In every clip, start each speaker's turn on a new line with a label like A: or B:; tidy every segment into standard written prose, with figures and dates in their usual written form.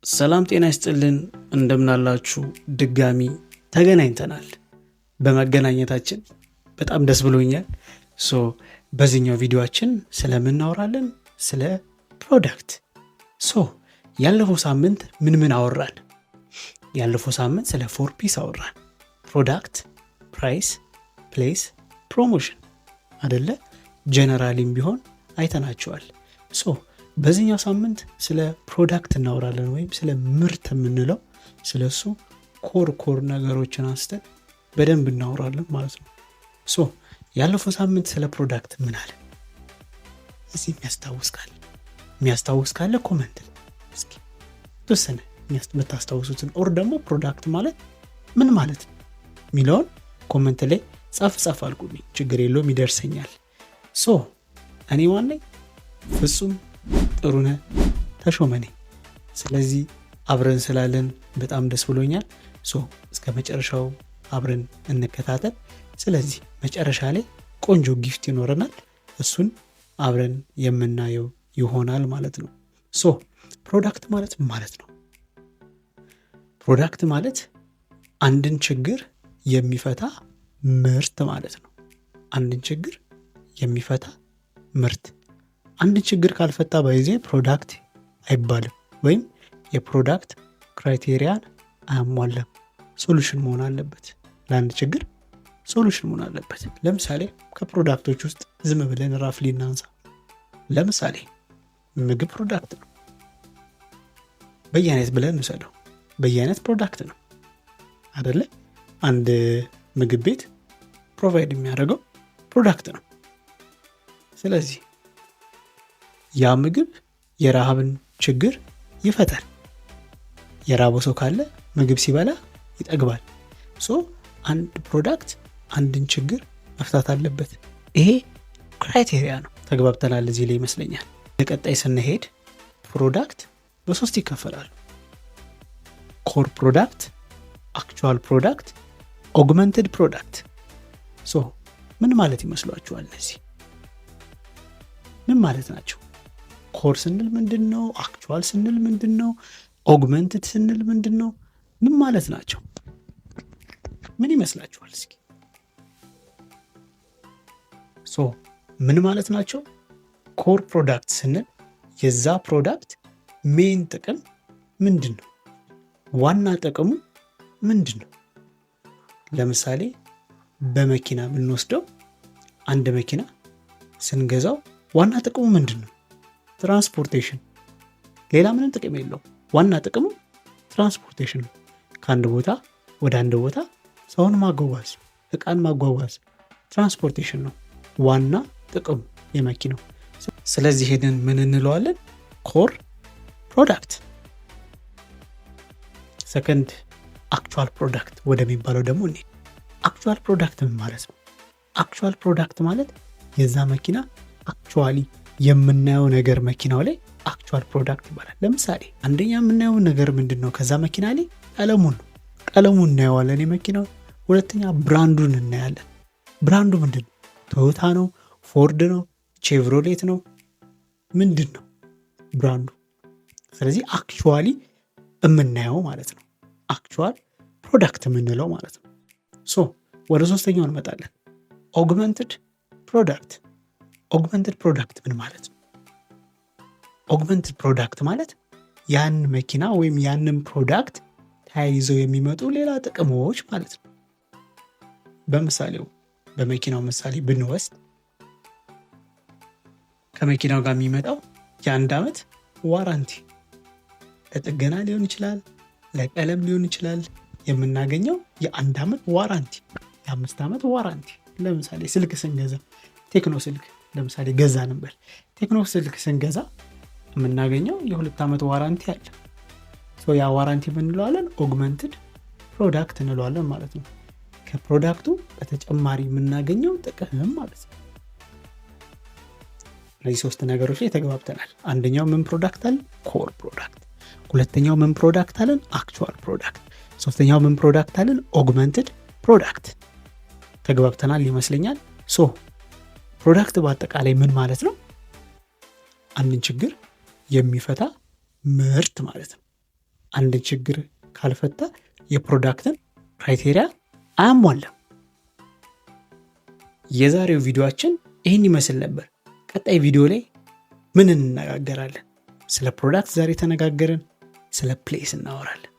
A: ሰላም ጤና ይስጥልን፣ እንደምናላችሁ። ድጋሚ ተገናኝተናል። በመገናኘታችን በጣም ደስ ብሎኛል። So በዚህኛው ቪዲዮአችን ስለምን እናወራለን? ስለ product። So ያለፈው ሳምንት ምን ምን አወራን? ያለፈው ሳምንት ስለ four Ps አወራን። Product፣ price፣ place፣ promotion አደለ? Generally ም ቢሆን አይተናቸዋል። So በዚህኛው ሳምንት ስለ product እናወራለን፣ ወይም ስለ ምርት የምንለው፣ ስለ እሱ core core ነገሮችን አንስተን በደንብ እናወራለን ማለት ነው። So ያለፈው ሳምንት ስለ product ምን አለ? እዚህ የሚያስታውስ ካለ comment እስኪ ተወሰነ የምታስታውሱትን or ደግሞ product ማለት ምን ማለት ነው የሚለውን comment ላይ ጻፍ ጻፍ አድርጉልኝ። ችግር የለውም፣ ይደርሰኛል። So እኔ ማነኝ? ፍጹም ጥሩነህ ተሾመ ነኝ። ስለዚህ አብረን ስላለን በጣም ደስ ብሎኛል። So እስከ መጨረሻው አብረን እንከታተል። ስለዚህ መጨረሻ ላይ ቆንጆ gift ይኖረናል። እሱን አብረን የምናየው ይሆናል ማለት ነው። So product ማለት ምን ማለት ነው? Product ማለት አንድን ችግር የሚፈታ ምርት ማለት ነው። አንድን ችግር የሚፈታ ምርት። አንድን ችግር ካልፈታ by the way product አይባልም፣ ወይም የ product criteria ን አያሟላም። Solution መሆን አለበት። ለአንድ ችግር solution መሆን አለበት። ለምሳሌ ከ product ኦች ውስጥ ዝም ብለን roughly እናንሳ። ለምሳሌ ምግብ product ነው። በየአይነት ብለን እንውሰደው። በየአይነት product ነው አደለ? አንድ ምግብ ቤት provide የሚያደርገው product ነው። ስለዚህ ያ ምግብ የረሃብን ችግር ይፈታል። የራበው ሰው ካለ ምግብ ሲበላ ይጠግባል። So አንድ product አንድን ችግር መፍታት አለበት። ይሄ criteria ነው። ተግባብተናል እዚህ ላይ ይመስለኛል። ለቀጣይ ስንሄድ product በሶስት ይከፈላሉ። Core product፣ actual product፣ augmented product። So ምን ማለት ይመስሏችኋል? እነዚህ ምን ማለት ናቸው? Core ስንል ምንድን ነው? Actual ስንል ምንድን ነው? Augmented ስንል ምንድን ነው? ምን ማለት ናቸው? ምን ይመስላችኋል? እስኪ። So ምን ማለት ናቸው? Core product ስንል የዛ product main ጥቅም ምንድን ነው? ዋና ጥቅሙ ምንድን ነው? ለምሳሌ በመኪና ብንወስደው አንድ መኪና ስንገዛው ዋና ጥቅሙ ምንድን ነው? Transportation። ሌላ ምንም ጥቅም የለውም። ዋና ጥቅሙ transportation ነው። ከአንድ ቦታ ወደ አንድ ቦታ ሰውን ማጓጓዝ፣ እቃን ማጓጓዝ transportation ነው ዋና ጥቅሙ የመኪናው። ስለዚህ ይሄንን ምን እንለዋለን? Core product። Second, actual product ወደሚባለው ደግሞ እንሂድ። Actual product ምን ማለት ነው? Actual product ማለት የዛ መኪና actually የምናየው ነገር መኪናው ላይ actual product ይባላል። ለምሳሌ አንደኛ የምናየው ነገር ምንድን ነው? ከዛ መኪና ላይ ቀለሙን ነው። ቀለሙን እናየዋለን የመኪናው። ሁለተኛ brand ኡን እናያለን። Brand ኡ ምንድን ነው? ቶዮታ ነው? ፎርድ ነው? ቼቭሮሌት ነው? ምንድን ነው brand ኡ? ስለዚህ actually የምናየው ማለት ነው። Actual product የምንለው ማለት ነው። So ወደ ሶስተኛው እንመጣለን። Augmented product። Augmented product ምን ማለት ነው? Augmented product ማለት ያን መኪና ወይም ያንን product ተያይዘው የሚመጡ ሌላ ጥቅሞች ማለት ነው። በምሳሌው በመኪናው ምሳሌ ብንወስድ ከመኪናው ጋር የሚመጣው የአንድ ዓመት warranty፣ ለጥገና ሊሆን ይችላል፣ ለቀለም ሊሆን ይችላል። የምናገኘው የአንድ ዓመት warranty፣ የ5 ዓመት warranty። ለምሳሌ ስልክ ስንገዛ፣ ቴክኖ ስልክ ለምሳሌ ገዛን እንበል። ቴክኖ ስልክ ስንገዛ የምናገኘው የ2 ዓመት warranty አለ። ያ warranty ምን እንለዋለን? Augmented product እንለዋለን ማለት ነው። ከ product ኡ በተጨማሪ የምናገኘው ጥቅም ማለት ነው። እነዚህ ሶስት ነገሮች ላይ ተግባብተናል። አንደኛው ምን product አለን? Core product። ሁለተኛው ምን product አለን? Actual product። ሶስተኛው ምን product አለን? Augmented product። ተግባብተናል ይመስለኛል። So product በአጠቃላይ ምን ማለት ነው? አንድን ችግር የሚፈታ ምርት ማለት ነው። አንድን ችግር ካልፈታ የ product ን criteria አያሟላም። የዛሬው ቪዲዮአችን ይህን ይመስል ነበር። ቀጣይ ቪዲዮ ላይ ምን እንነጋገራለን? ስለ product ዛሬ ተነጋገርን። ስለ place እናወራለን።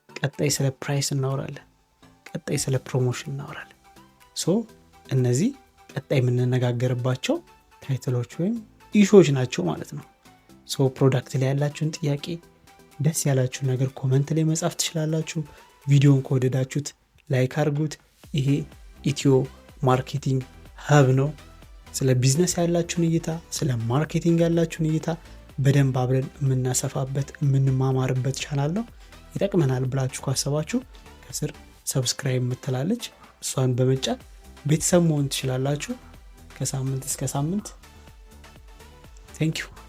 A: ቀጣይ ስለ price እናወራለን። ቀጣይ ስለ promotion እናወራለን። So እነዚህ ቀጣይ የምንነጋገርባቸው title ኦች ወይም issue ዎች ናቸው ማለት ነው። So product ላይ ያላችሁን ጥያቄ፣ ደስ ያላችሁ ነገር comment ላይ መጻፍ ትችላላችሁ። ቪዲዮን ከወደዳችሁት like አድርጉት። ይሄ ኢትዮ Marketing Hub ነው። ስለ ቢዝነስ ያላችሁን እይታ፣ ስለ marketing ያላችሁን እይታ በደንብ አብረን የምናሰፋበት፣ የምንማማርበት ቻናል ነው። ይጠቅመናል ብላችሁ ካሰባችሁ ከስር subscribe የምትላለች፣ እሷን በመጫን ቤተሰብ መሆን ትችላላችሁ። ከሳምንት እስከ ሳምንት thank you።